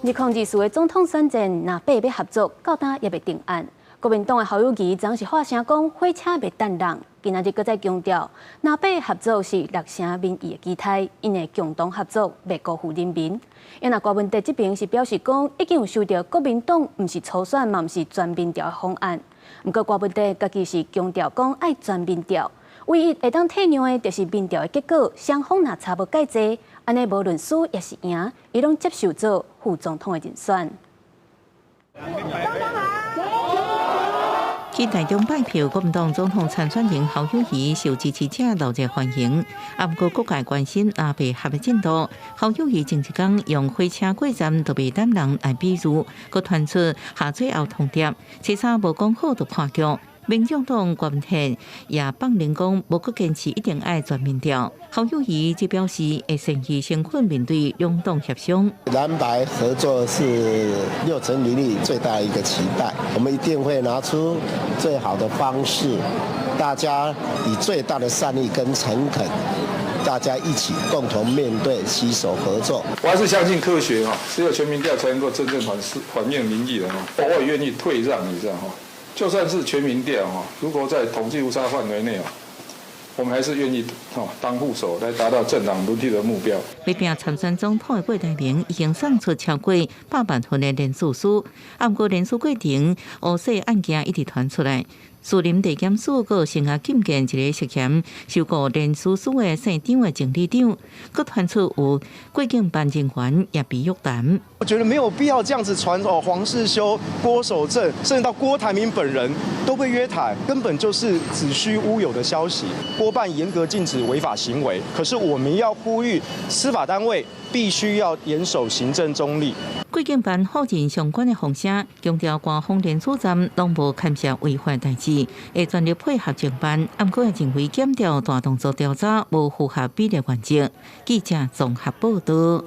2024的總統選戰，藍白欲合作，到今猶未定案。國民黨的侯友宜昨是發聲講，火車袂等人。今仔日閣再強調，藍白合作是六成民意的期待，𪜶會共同合作，袂辜負人民。啊若柯文哲這邊是表示講，已經有收著國民黨毋是初選嘛，毋是全民調的方案。毋過柯文哲家己是強調講愛全民調，唯一會當退讓的，就是民調的結果，雙方若差無蓋濟，按呢無論輸抑是贏，伊攏接受做副總統的人選。去台中拜票，國民黨總統參選人侯友宜受支持者熱烈歡迎。啊，毋過各界關心藍白合的進度，侯友宜前一工用火車過站都袂等人來比喻，閣傳出下最後通牒，初三無講好就破局。民眾黨郭文鐵也放言講，無閣堅持一定愛全民調。侯友宜則表示會誠意誠懇面對兩黨協商。藍白合作是六成民意最大的一個期待，我們一定會拿出最好的方式，大家以最大的善意跟誠懇，大家一起共同面對，攜手合作。我還是相信科學哈，只有全民調才能夠真正反映民意的哈。我也願意退讓，你知道哈。就算是全民調哈，如果在統計誤差範圍內哦，我們還是願意當副手來達到政黨輪替的目標。欲拼參選總統的郭台銘已經送出超過100萬份的聯署書，啊，毋過聯署過程烏色案件一直傳出來。士林地檢署閣先後禁見一个涉嫌收購聯署書的姓張的前里長，閣傳出有過境辦人員也被約談。我覺得沒有必要這樣子傳哦，黃士修、郭守正，甚至到郭台銘本人都被約談，根本就是子虛烏有的消息。郭辦嚴格禁止違法行為，可是我們要呼籲司法單位必須要嚴守行政中立。過境辦否認相關的風聲，強調官方聯署站攏無牽涉違法代誌，會全力配合偵辦。毋過認為檢調大動作調查無符合比例原則。記者綜合報道。